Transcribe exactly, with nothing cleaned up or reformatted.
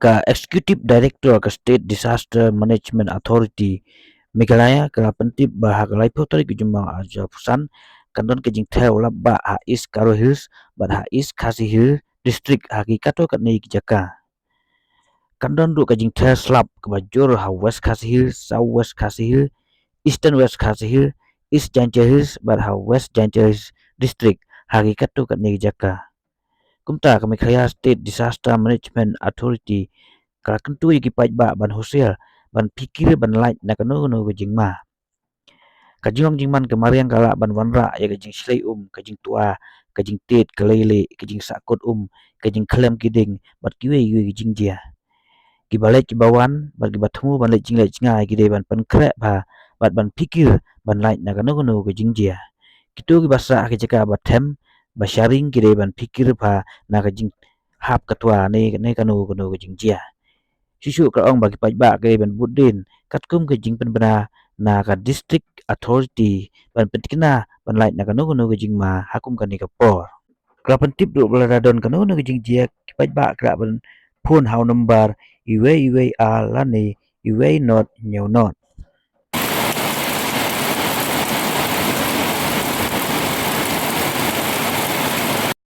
Ka Executive Director ka State Disaster Management Authority Meghalaya ka la pyntip ba ha ka laiphew tarik u Jymmang arhajar arphew san kan don ka jingther u lap bah ha East Garo Hills bad ha East Khasi Hills District ha ki katto katne ki jaka. Kan don ruh ka jingther slap kaba jur ha West Khasi Hills, South West Khasi Hills, Eastern West Khasi Hills, East Jaintia Hills bad ha West Jaintia Hills District ha ki katto katne ki jaka. Kumta ka Meghalaya State Disaster Management Authority ka la kyntu ïa ki paidbah ban husiar, ban phikir, ban lait na kano kano ka jingma. Ka jinglong jingman ka mariang ka lah ban wanrah ïa ka jingshlei um, ka jingtwa, ka jingtied, ka leilieh, ka jingsahkut um, ka jingkhlem ki dieng bad kiwei kiwei ki jingjia. Kiba leit kiba wan bad kiba thmu ban leit jingleit jngai ki dei ban pynkhreh bha bad ban phikir ban lait na kano kano ka jingjia. Kito kiba sah ha ki jaka ba them ba sharing ki dei ban phikir bha na ka jinghap ka twa ne, ne kano kano ka jingjia. Shuh shuh ka la ong ba ki paidbah ki dei ban bud dien katkum ka jingpynbna na ka District Authority ban pyntikna ban lait na kano kano ka jingma ha kum kane ka por. Ka la pyntip ruh ba lada don kano kano ka jingjia ki paidbah ki lah ban phone ha u nombar uwei uwei ar lane uwei not hynñiew not.